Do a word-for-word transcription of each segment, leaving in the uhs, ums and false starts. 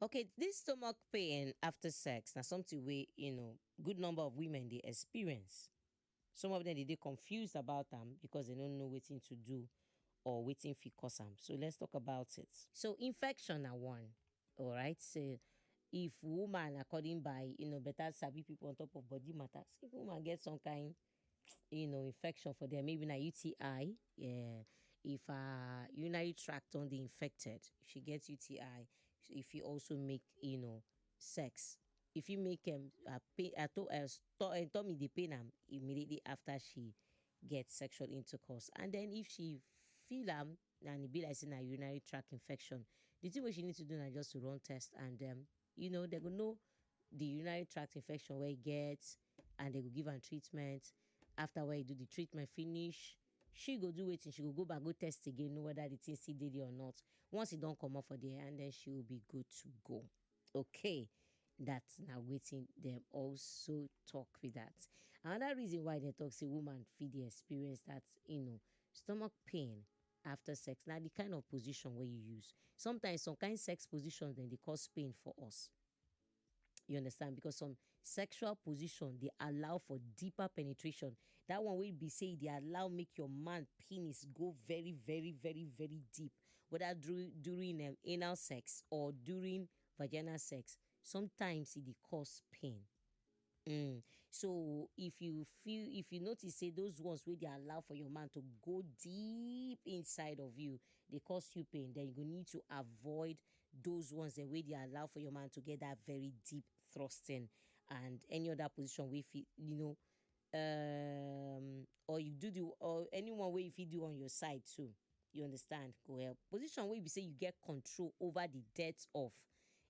Okay, this stomach pain after sex na something wey, you know, good number of women dey experience. Some of them dey dey confused about am because they no know wetin to do or wetin fit cause am. So let's talk about it. So infection na one. All right. So if woman, according by, you know, better sabi people on top of body matters, if woman get some kind, you know, infection for them, maybe na U T I. Yeah. If her urinary tract don dey infected, if she gets U T I, if you also make, you know, sex, if you make um, her pain, her to, uh, sto- uh, tummy dey pain am immediately after she gets sexual intercourse, and then if she feel am and e be like say na urinary tract infection, the thing wey she need to do na just to run test, and um, you know, they go know the urinary tract infection wey e get, and they go give am treatment. After wey e do the treatment finish, she go do wetin? She go go back, go test again, know whether the thing still dey there or not. Once e don comot for there, and then she will be good to go. Okay, that na wetin dem also talk with that. Another reason why they talk say woman fit dey experience that, you know, stomach pain after sex na the kind of position wey you use. Sometimes some kind sex positions dem dey cause pain for us. You understand? Because some sexual position dey allow for deeper penetration. That one wey be say e dey allow make your man penis go very, very, very, very deep, whether during, during um, anal sex or during vaginal sex. Sometimes e dey cause pain. Mm. So if you feel, if you notice say those ones wey dey allow for your man to go deep inside of you, they cause you pain, then you go need to avoid those ones that wey dey allow for your man to get that very deep thrusting and any other position wey fit, you know, um, or you do the, or anyone wey you fit do on your side too. You understand? Go help. Position wey be say you get control over the depth of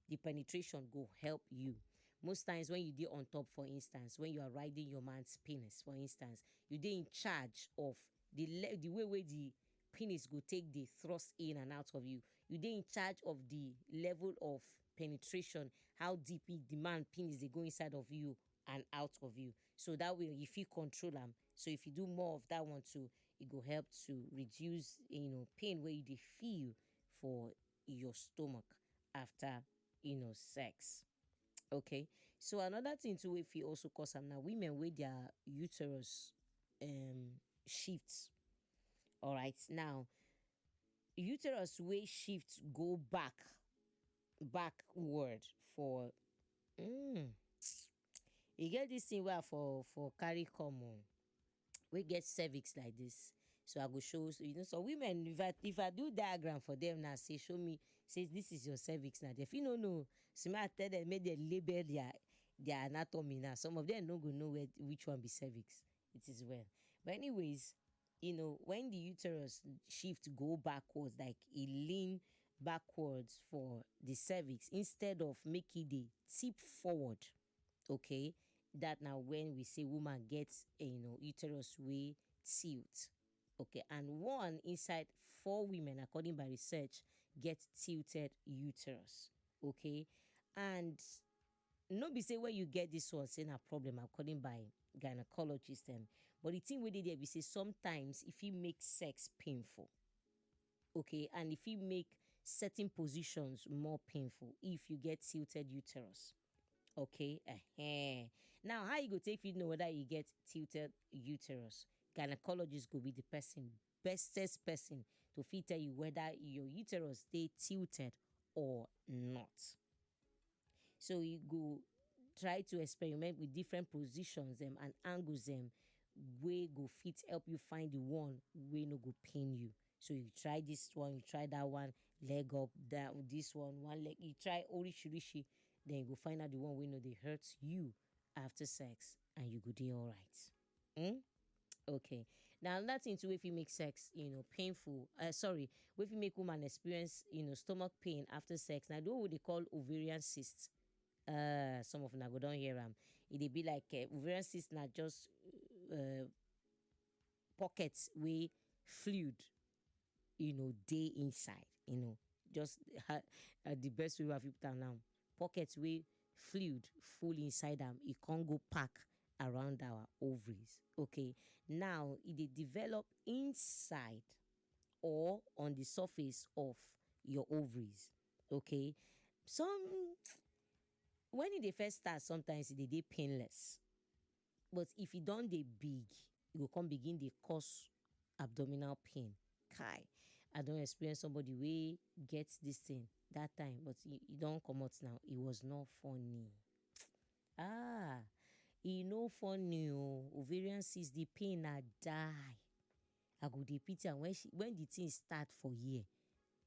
the penetration go help you. Most times when you dey on top, for instance, when you are riding your man's penis, for instance, you dey in charge of the le- the way wey the penis go take dey thrust in and out of you. You dey in charge of the level of penetration, how deep e- the man penis dey go inside of you and out of you. So that way you fit control am. So if you do more of that one too, e go help to reduce, you know, pain wey you dey feel for your stomach after, you know, sex. Okay. So another thing too, if you also cause am now, women with their uterus um shifts. All right. Now, uterus wey shift go back, backward for. Mm, e get this thing wey I for for carry come on, wey get cervix like this. So I go show, so, you know, so women, if I if I do diagram for them now, say, "Show me," say, "This is your cervix." Now they fit no know. So me I tell them make they label their their anatomy now. Some of them no go know where, which one be cervix. It is well. But anyways, you know, when the uterus shift go backwards, like e lean backwards for the cervix, instead of make e dey tip forward, okay, that now when we say woman gets, eh, you know, uterus wey tilt, okay, and one inside four women, according by research, get tilted uterus, okay, and no be say when you get this one say na problem, according by gynecologist dem, but the thing wey dey there be say sometimes if you make sex painful, okay, and if you make certain positions more painful if you get tilted uterus, okay. Uh-huh. Now, how you go take fit know whether you get tilted uterus? Gynecologist go be the person, bestest person, to fit tell you whether your uterus dey tilted or not. So you go try to experiment with different positions them and angles them, wey go fit help you find the one wey no go pain you. So you try this one, you try that one, leg up, that this one, one leg. You try orishirishi, then you go find out the one wey no dey hurt you after sex, and you go dey all right. Hmm? Okay. Now another thing too, if you make sex, you know, painful. Uh, sorry, if you make woman experience, you know, stomach pain after sex. Now the one wey they call ovarian cyst. Uh, some of una go don hear am. E dey be like uh, ovarian cyst na just uh, pockets wey fluid, you know, dey inside. You know, just ha- uh, the best way I fit put am now. Pockets wey fluid full inside am, e con go pack around our ovaries. Okay, now e dey develop inside or on the surface of your ovaries. Okay, Some, when e dey first start, sometimes e dey dey painless, but if e don dey big, e go come begin dey cause abdominal pain. Kai, I don experience somebody wey get this thing that time, but e, e don comot now. E was not funny. Ah, e no funny o. Ovarian cyst, the pain na die. I go dey pity am when she, when the thing start for here.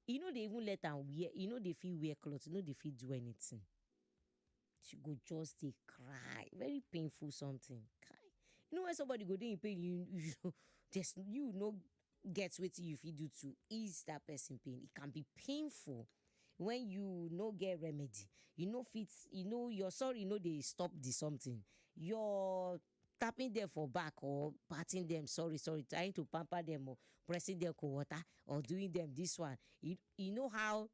E no dey even let am wear, e no dey fit wear cloth, e no dey fit do anything. She go just dey cry. Very painful something. Kai. You know when somebody go dey in pain, you, you there's you no get wetin you fit do to ease that person pain. It can be painful when you no get remedy. You no fit, you know, your sorry no dey stop the something. Your tapping them for back or patting them, sorry, sorry, trying to pamper them or pressing them cold water or doing them this one. You, you know how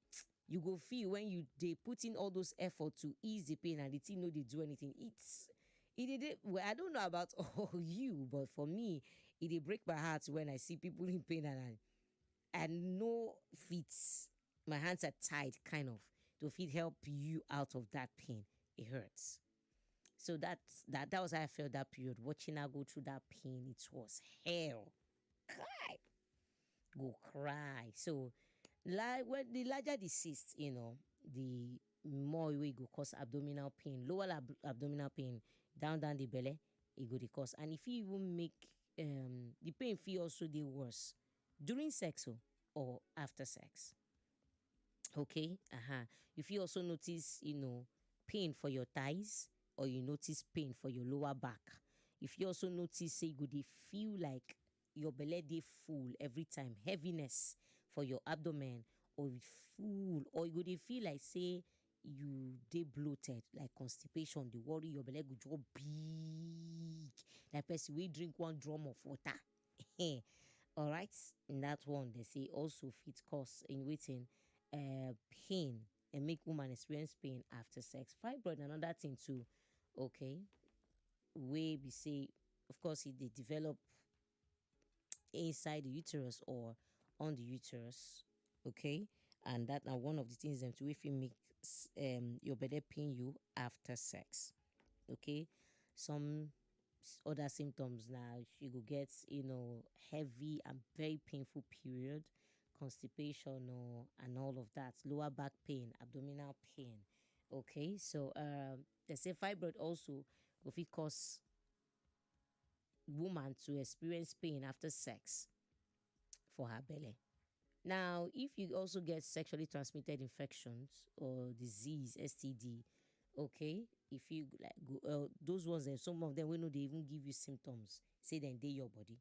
you go feel when you dey put in all those effort to ease the pain and the thing no dey do anything. It's, it dey dey, well, I don't know about all you, but for me, e dey break my heart when I see people in pain and I, I no fit, my hands are tied, kind of, to fit help you out of that pain. It hurts. So that's that. That was how I felt that period. Watching her go through that pain, it was hell. Cry, go cry. So, like, when the larger the cyst, you know, the more e go cause abdominal pain, lower ab- abdominal pain, down down the belly, e go dey cause. And if you even make um the pain feel also dey worse during sex o, or after sex. Okay, uh-huh. If you also notice, you know, pain for your thighs, or you notice pain for your lower back, if you also notice say you go dey feel like your belly dey full every time, heaviness for your abdomen, or e full, or you go dey feel like say you dey bloated, like constipation dey worry your belly, go just big like person wey drink one drum of water. All right, that one they say also fit cause in waiting uh, pain and make woman experience pain after sex. Fibroid, another thing too. Okay, wey be say, of course, e dey develop inside the uterus or on the uterus. Okay, and that na one of the things dem too wey fit make um, your belly pain you after sex. Okay, some s- other symptoms na you go get, you know, heavy and very painful period, constipation, or and all of that, lower back pain, abdominal pain. Okay, so um, they say fibroid also go fit cause woman to experience pain after sex for her belly. Now, if you also get sexually transmitted infections or disease, S T D, okay, if you like go, uh, those ones, and some of them wey no dey even give you symptoms, say dem dey your body,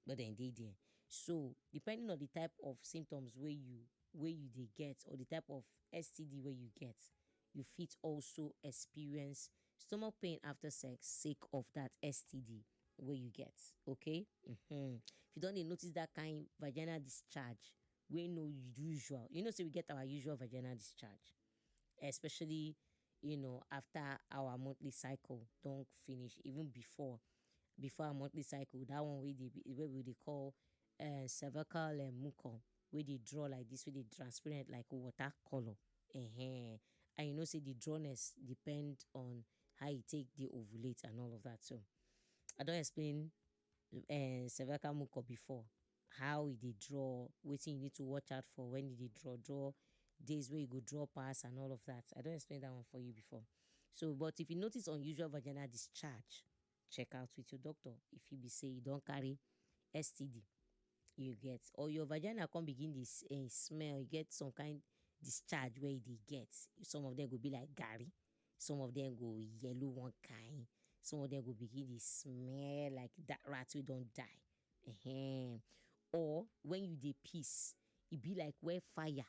but dem dey there. So, depending on the type of symptoms wey you wey you dey get or the type of S T D wey you get, you fit also experience stomach pain after sex sake of that S T D wey you get. Okay, mm-hmm. If you don dey notice that kind vaginal discharge wey no usual, you know say we get our usual vaginal discharge, especially, you know, after our monthly cycle don finish, even before before our monthly cycle, that one wey dey be- wey we dey call uh, cervical uh, mucus, wey dey draw like this, wey dey transparent like water color. Ehen. And you know say the drawness depend on how you take dey ovulate and all of that. So I don explain uh, cervical mucus before, how e dey draw, wetin you need to watch out for when e dey draw, draw days wey you go draw pass and all of that. I don explain that one for you before. So, but if you notice unusual vaginal discharge, check out with your doctor. If you be say you don carry S T D, you get, or your vagina come begin this uh, smell, you get some kind discharge where they get. Some of them go be like gari, some of them go yellow one kind, some of them go begin dey smell like that rat wey don die. Ehem. Or when you dey piss, e be like where fire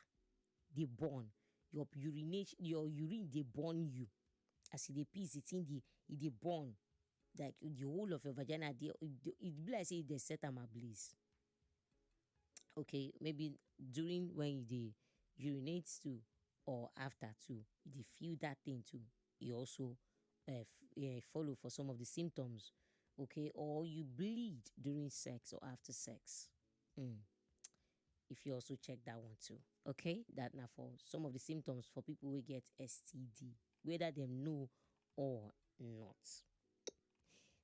dey burn. Your urination, your urine dey burn you. As you dey piss, the thing dey e dey burn. Like the whole of your vagina dey e dey- e be like say you dey set am ablaze. Okay, maybe during when you dey urinate too or after too, you dey feel that thing too. You also uh, f- uh, follow for some of the symptoms. Okay, or you bleed during sex or after sex. Mm. If you also check that one too. Okay, that now for some of the symptoms for people who get S T D, whether them know or not.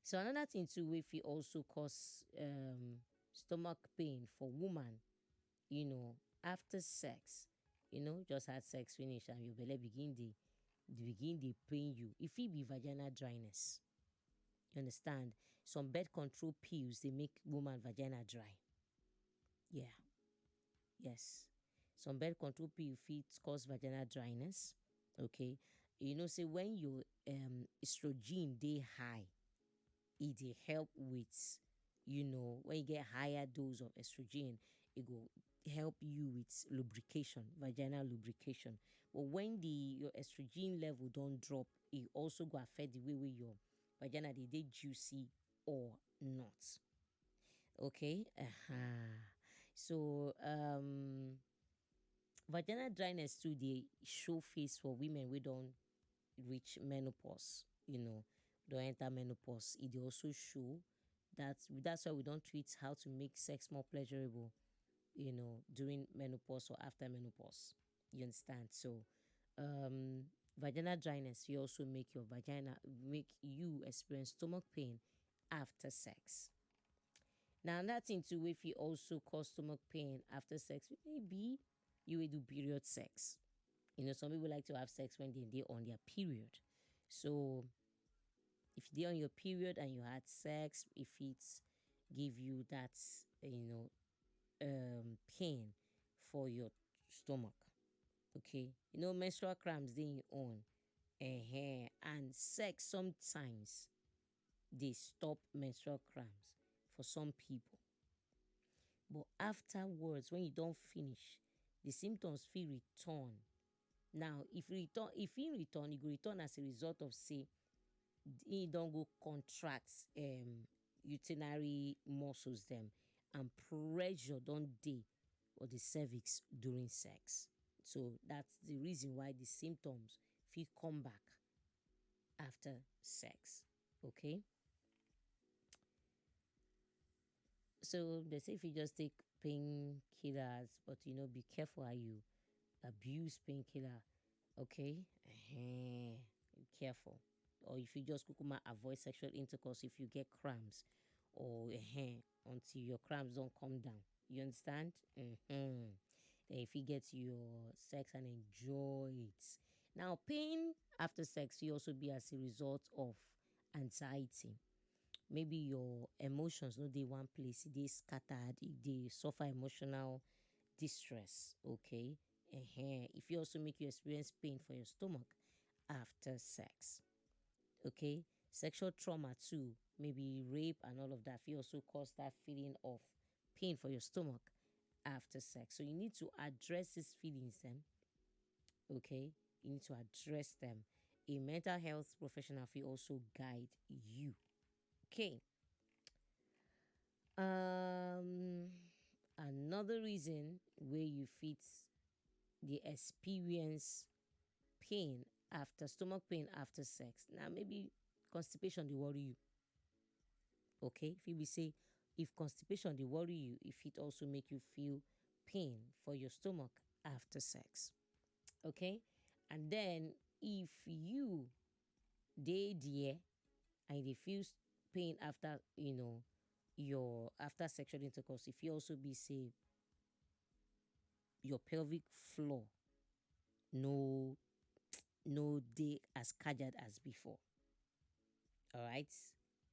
So another thing too, if you also cause um, stomach pain for woman, you know, after sex, you know, just had sex finish and your belly begin the begin the pain you. If it be vaginal dryness, you understand? Some birth control pills they make woman vagina dry. Yeah. Yes. Some birth control pill fit cause vaginal dryness. Okay. You know, say when your um estrogen they high, it they help with, you know, when you get higher dose of estrogen, it go help you with lubrication, vaginal lubrication. But when the your estrogen level don't drop, it also go affect the way where your vagina they, they juicy or not. Okay. Uh-huh. So um vaginal dryness too they show face for women we don't reach menopause, you know, don't enter menopause. It dey also show that that's why we don't treat how to make sex more pleasurable, you know, during menopause or after menopause. You understand? So um vaginal dryness will also make your vagina make you experience stomach pain after sex. Now that thing too, if you also cause stomach pain after sex, maybe you will do period sex. You know, some people like to have sex when they they on their period. So if they're on your period and you had sex, if it give you that, you know, um pain for your stomach, okay, you know, menstrual cramps then you own uh and sex sometimes they stop menstrual cramps for some people. But afterwards, when you don't finish, the symptoms feel return. Now, if return, if he return, he go return as a result of say he don't go contract um urinary muscles them and pressure don't day or the cervix during sex. So that's the reason why the symptoms feel come back after sex. Okay. So they say if you just take painkillers, but you know, be careful how you abuse painkiller. Okay. Uh-huh. Be careful. Or if you just kukuma avoid sexual intercourse if you get cramps, or uh-huh, until your cramps don't come down. You understand? Mm-hmm. Then if you get your sex and enjoy it. Now, pain after sex will also be as a result of anxiety. Maybe your emotions no dey one place, they scattered, they suffer emotional distress. Okay. Uh-huh. If you also make you experience pain for your stomach after sex. Okay. Sexual trauma too, maybe rape and all of that, it also cause that feeling of pain for your stomach after sex. So you need to address these feelings then. Okay. You need to address them. A mental health professional will also guide you. Okay. Um another reason where you fit the experience pain after stomach pain after sex. Now maybe constipation they worry you. Okay, if you be say if constipation they worry you, if it also make you feel pain for your stomach after sex. Okay, and then if you they there and they feel pain after, you know, your after sexual intercourse, if you also be say your pelvic floor no no day as cajad as before. All right.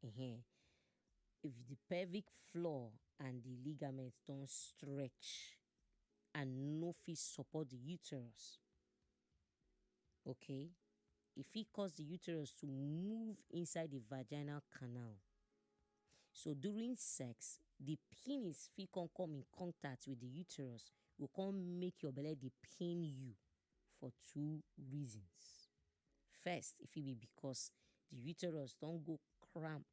Uh-huh. If the pelvic floor and the ligaments don't stretch and no fit support the uterus, okay, if it cause the uterus to move inside the vaginal canal, so during sex the penis fit come come in contact with the uterus, will come make your belly dey pain you for two reasons. First, if it be because the uterus don't go cramp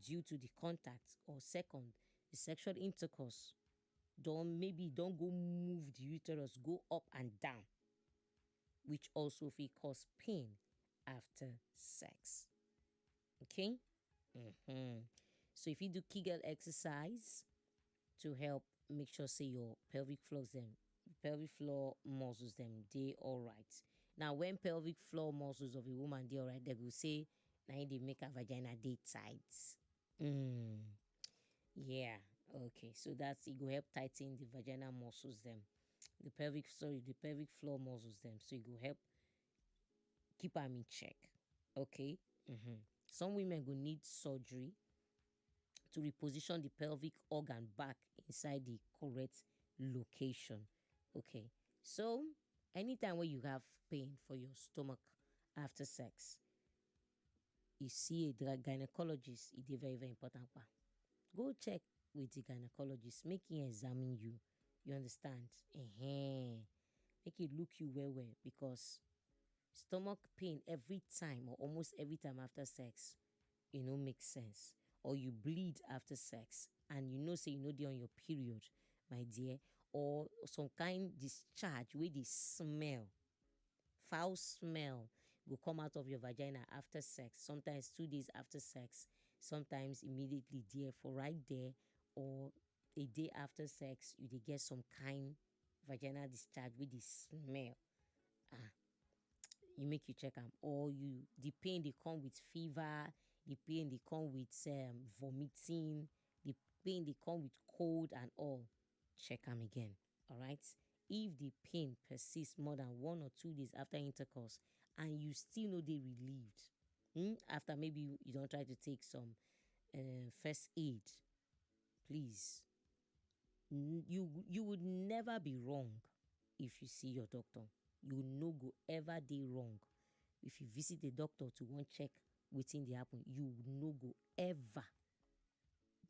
due to the contact, or second, the sexual intercourse don't maybe don't go move the uterus, go up and down, which also fit cause pain after sex. Okay. Mm-hmm. So if you do Kegel exercise to help make sure say your pelvic floors them, pelvic floor muscles them, they all right. Now, when pelvic floor muscles of a woman they all right, they go say, "Now they make her vagina they tight." Mm. Yeah. Okay. So that's it. Go help tighten the vaginal muscles them, the pelvic, sorry, the pelvic floor muscles them. So it go help keep them in check. Okay. Mm-hmm. Some women go need surgery to reposition the pelvic organ back inside the correct location. Okay. So anytime when you have pain for your stomach after sex, you see a gynecologist, it is very, very important. Go check with the gynecologist, make him examine you. You understand? Uh-huh. Make it look you well, well, because stomach pain every time or almost every time after sex, you know, makes sense. Or you bleed after sex and you know say you know they on your period, my dear, or some kind discharge where they smell, foul smell go come out of your vagina after sex, sometimes two days after sex, sometimes immediately there for right there, or a day after sex, you they get some kind vaginal discharge with the smell. Ah, you make you check them, or you, the pain they come with fever, the pain they come with um, vomiting, the pain they come with cold and all. Check them again. All right. If the pain persists more than one or two days after intercourse and you still know they relieved, hmm, after maybe you, you don't try to take some uh, first aid, please, n- you you would never be wrong if you see your doctor. You no go ever dey wrong if you visit the doctor to one check wetin dey happen. You no go ever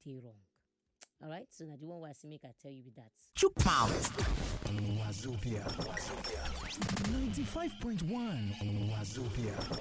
dey wrong. All right, so now the one where I see make I tell you with that. Chook mouth. Wazobia. ninety-five point one Wazobia.